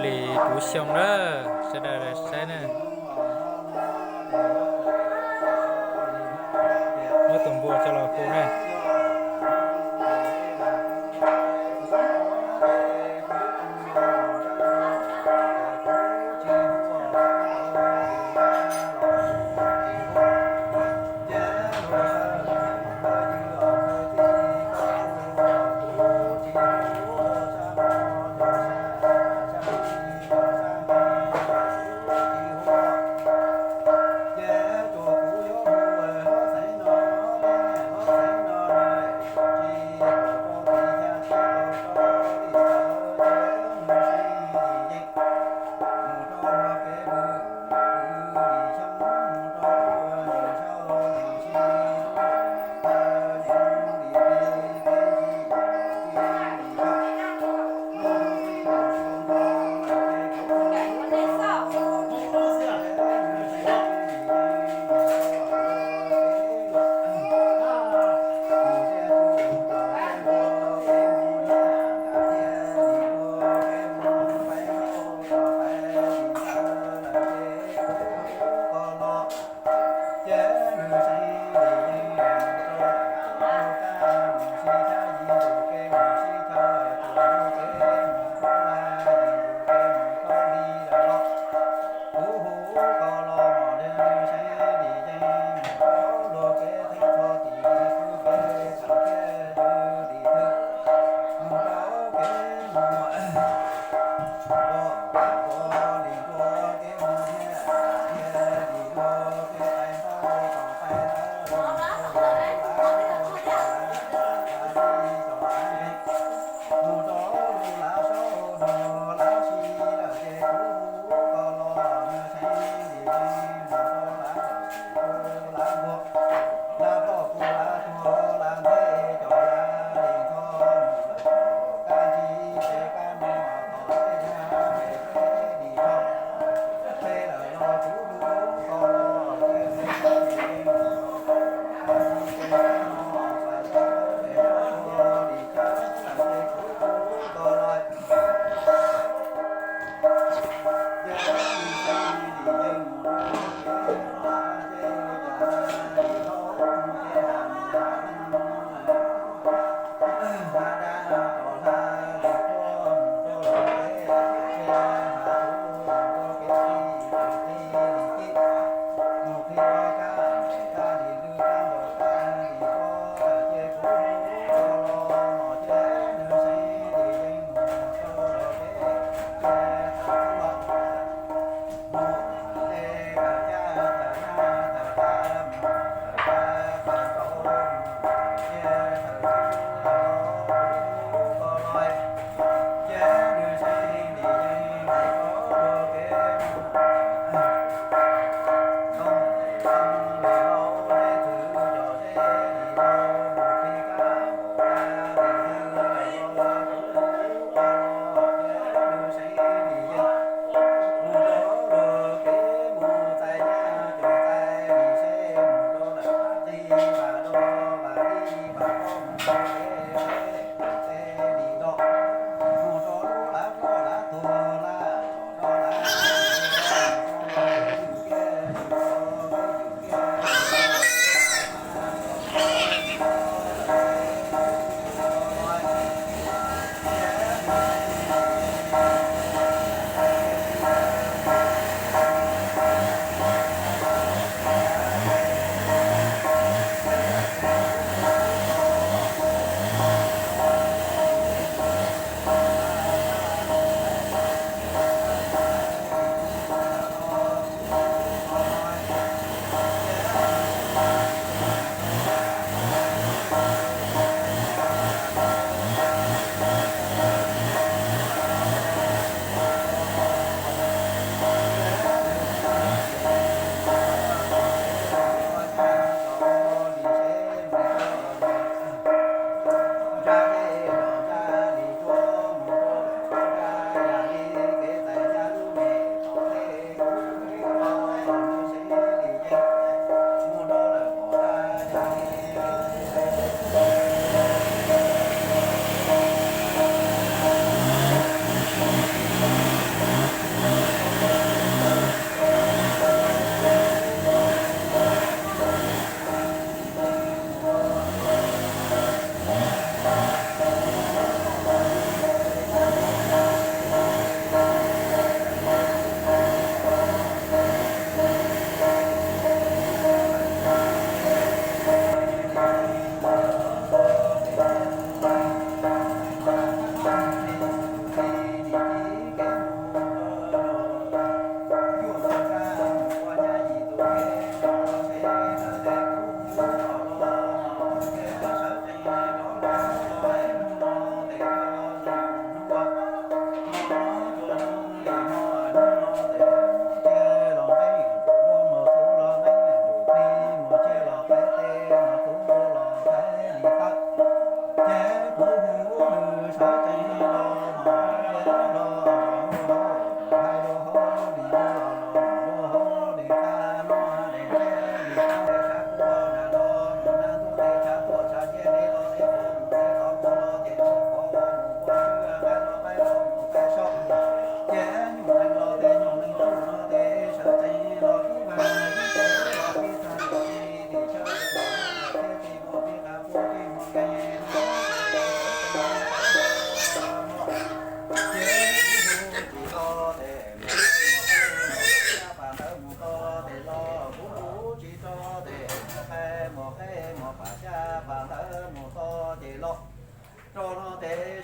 Li kuv xyoo na, sawv daws saib na. Muab tus npua coj los hu na.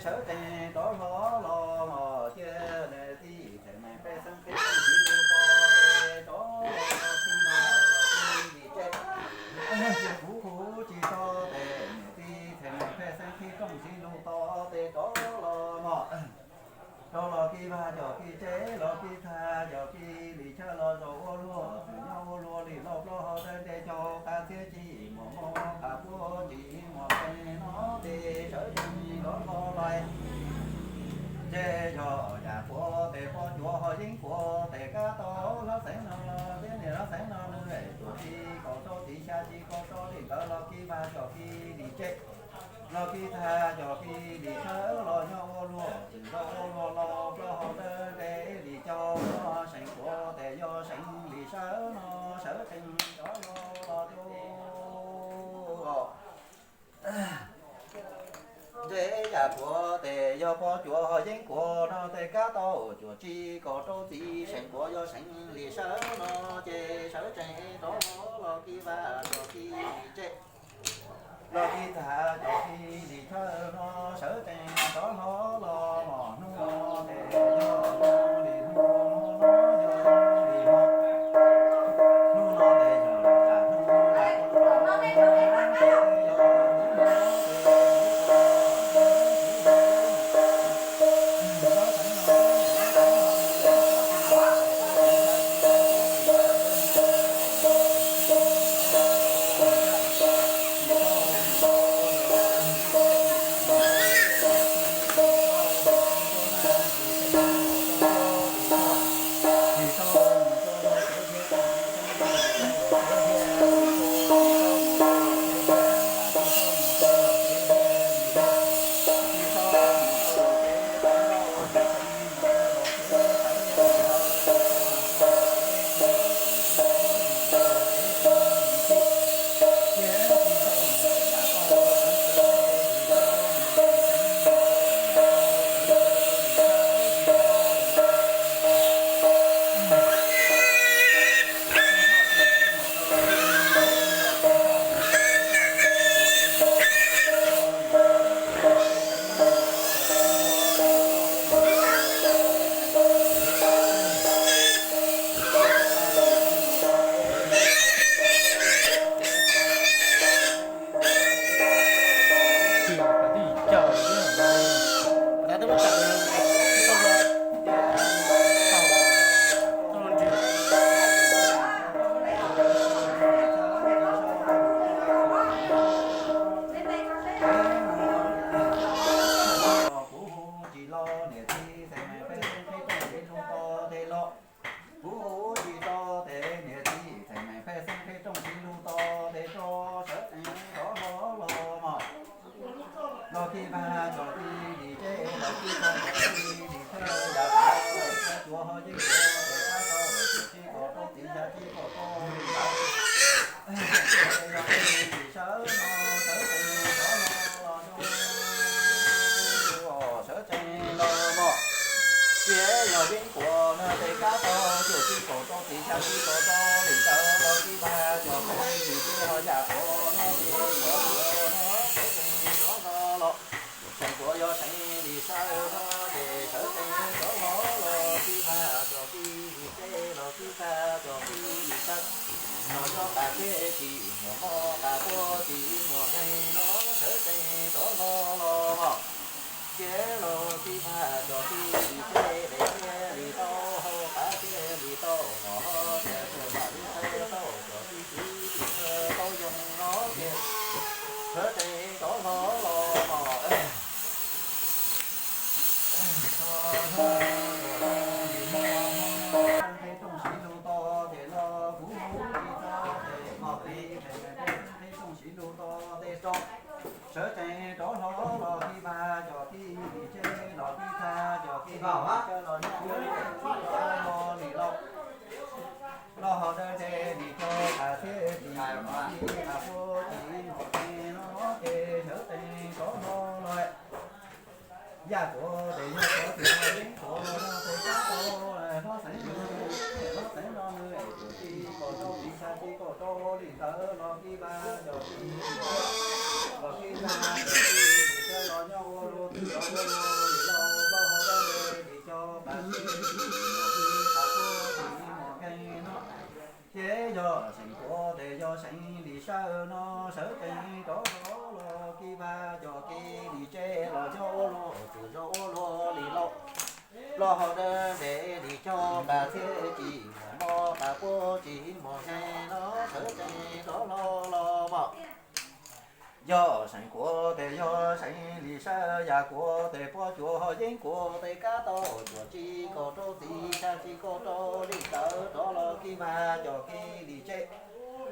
sawv tsees rov hlo los mos, cia niam txiv txhais mees pej xeem qhib rooj siv lug to tes rov los, tsis mag txog tsis li tsej. Cia kuv hu tsis tau tes niam txiv txhais mees pej xeem qhib rooj siv lug to tes rov los mos. Rov los kis vaj cov kis tsej, los kis tag cov kis li chaw, los zaum ua luag txwm nyob ua luag li lauj, plaub hau dawb ntseg caug qab txhiab, tsis muaj mob qab puab tsis muaj nqe no tes sawv tsees rov hlo los. Ces yog yam puav tes pob cuav ho yeej puav tes kab tau hlob xeev no los, thiab niam hlob xeev no nws tuam tsis kaum rau txiv xya tsis kaum rau li ntawd, los kis vaj cov kis li tsej, los kis tag cov kis li chaw, los nyob ua luag txwm zaum ua luag lauj, plaub hau dawb ntseg li caug, seev puav tes yog seev li sawv no, sawv tsees rov hlo los rau. Ces yam puav tes yog pob cuav ho yeej puav no tes kab tau cuam tsis kaum rau txiv, seev puav yog seev li sawv no, ces sawv tsees rov hlo los kis vaj cov kis li tsej, los kis tag cov kis li chaw no, sawv tsees rov hlo los mos. Hnub no tes yog hnub li hnub no, yog hnub li hnub, hnub no tes yog yam hnub Kuv hu tsis tau niam txiv txhais mees pej xeem qhib rooj siv lug to tes los. Kuv hu tsis tau tes niam txiv txhais mees pej xeem qhib rooj siv lug to tes rov, sawv tsees rov hlo los mos. Los kis vaj cov kis li tsej, los kis tag cov kis li chaw, yam puav tes pob cuav ho yeej puav tes kab tau cuam tsis kaum rau txiv xya tsis kaum rau li ntawd. Yog li sawv no, sawv tsees rov hlo los rau. Sawv tsees los mos. Ces yog yeej puav no tes kab tau cuam tsis kaum rau txiv xya tsis kaum rau li ntawd, los kis vaj cov kis li tsej, ho yam puav no tes pob cuav no, sawv tsees rov hlo los. Seev puav yog seev li sawv no, ces sawv tsees rov hlo los, kis vaj cov kis li tsej, los kis tag cov kis li chaw, los nyob qab txhiab tsis muaj mob qab puab tsis muaj nqe no, sawv tsees rov hlo los. Ces los kis vaj cov kis li tsej, li tau hau qab txhiab li tau mos ho, ces txhais vaj li chaw tau cov kis li chaw tau yoo no, ces sawv tsees rov hlo los mos. Qhib rooj siv lug to tes los, kuv hu tsis tau tes niam txiv txhais mees pej xeem qhib rooj siv lug to tes rov, sawv tsees rov hlo los, kis vaj cov kis li tsej, los kis tag cov kis li chaw, los nyob ua luag txwm zaum ua luag li lauj. Plaub hau dawb ntseg li caug qab txhiab, tsis mag tsis qab puab tsis muaj nqe no, ces sawv tsees rov hlo los. Yam puav tes yog puav tes yeej puav no tes kab tau hlob xeev no, hlob xeev no nws cuam tsis kaum rau txiv xya tsis kaum rau li ntawd, los kis vaj cov kis li tsej, los kis tag cov kis li chaw, los nyob ua luag txwm zaum ua luag Seev Lis Sawj no sawv tsees rov rov los kis vaj cov kis lis tseb los nyob ua luaj txwm zos ua luaj li lauj. Plaub hau dawb ntev li caug qas txhiab tsis muaj mob qas puab tsis muaj nkeeg no sawv tsees rov los los pom. Yog seev kuav tes yog seev Lis Sawj yam kuav tes puab cuav ho yeeb kuav tes kab tau cuam tsis kaum rau txiv xya tsis kaum rau li tawv rov los kis vaj cov kis lis tseb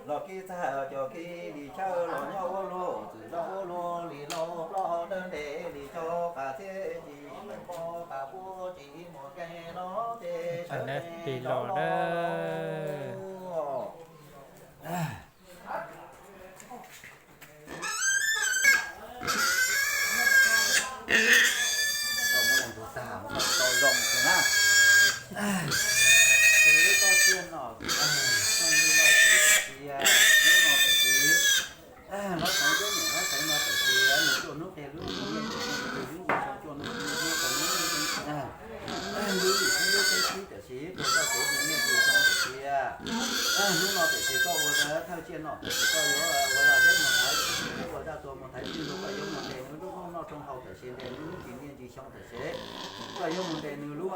los kis txag cov kis lis chaw los nyob ua luaj txwm zos ua luaj li lauj. Plaub hau dawb ntev li caug qas txhiab tsis muaj mob qas puab tsis muaj nkeeg no ces sawv tsees rov los. Tau zoo na. Tus koj txiaj nom, zoo li los tib tawm sia, hnub no tawm sia, los xeev cov niam los xeev no tawm sia, nws cuaj hnub qia lub ntsis nyiaj, lub ntsis xyoo cuaj hnub, hnub tau hnub, lub ntsis xeeb lub xeeb txhib tawm sia, tus koj tsev ntsis nyiaj ntsis xyoo tawm sia. Hnub no tawm sia koj ua thawj tsiaj nom tawm sia koj yuav ua zaj zeb mus thaiv, ua zaj txuas mus thaiv txij ntua koj yuav mus ntes nws lub rooj noj rooj haus tawm sia, ntes nws lub ntsis nyiaj ntsis xyoo tawm sia. Koj yuav mus ntes nws lub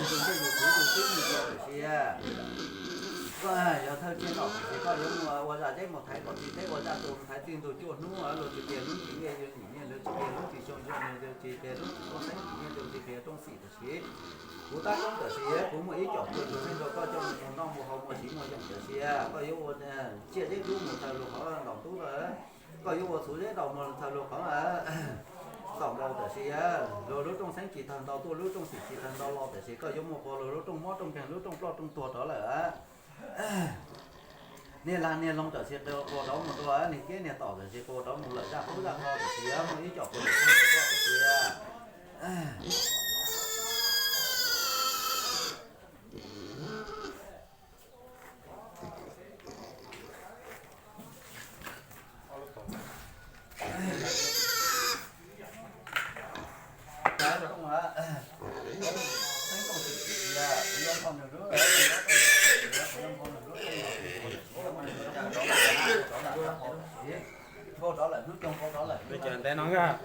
tus ntsej tus kwv tus tub tus yau tawm sia. Koj yog thawj tsiaj nom tawm sia koj yuav mus ua zaj zeb mus thaiv kom txi teb ua zaj txuas mus thaiv txij ntua cuaj hnub luag tsis qhia lub ntsis nyiaj yuav nim nyiaj, luag tsis qhia lub ntsis xyoo yuav nws, luag tsis qhia lub rooj xeeb ntsis nyiaj, luag tsis qhia rooj xim tawm sia. Kuv tab koob tawm sia, kuv muaj ib co tuaj tus txheej rau koj coj mus noj mus haus mus siv mus yoom tawm sia. Koj yuav ua tsiaj zeb dub mus txhaws luag qhov ntaus ntub lawm, koj yuav ua txhuv zeb daus mus txhaws luag qhov xaum nkaus tawm sia. Luag lub rooj xeeb tsis tawg ntau tuaj, lub rooj xim tsis tawg ntau los tawm sia, koj yuav mus quas luag lub rooj mob rooj nkeeg, lub rooj ploj rooj tuag rov lawm. Niag lag niag loog tawm sia quas rov mus dua, niag kiab niag tom tawm sia quas rov mus lawm, zaj qub zaj qho tawm sia, muaj ib co quas lawm tawm sia. Ntev no nkag.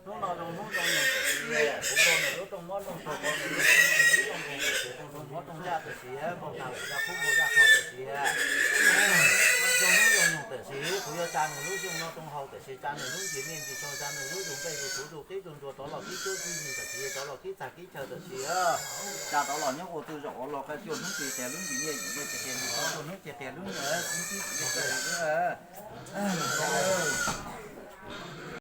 Hnub no zoo hnub zoo nyoog tawm sia, kuv npau nws lub rooj mob rooj tuag, npau nws lub rooj mob rooj nkeeg tawm sia, rooj mob rooj zaj tawm sia, npau tag lawm zaj qub npau zaj qho tawm sia. Zoo hnub zoo nyoog tawm sia, kuv yuav tsa nws lub xyoo no rooj haus tawm sia, tsa nws lub ntsis nyiaj ntsis xyoo, tsa nws lub zus npej zus txhuv zus qib zus nruas rov los kib cuab kib yig tawm sia, rov los kib txag kib chaw tawm sia. Tsa rov los nyob ua txwj zaum ua los qab cuaj hnub tsis qhia lub ntsis nyiaj zus npej tsis qhia zus qib, cuaj hnub tsis qhia lub ntsis nyiaj zus npej tsis qhia zus qib.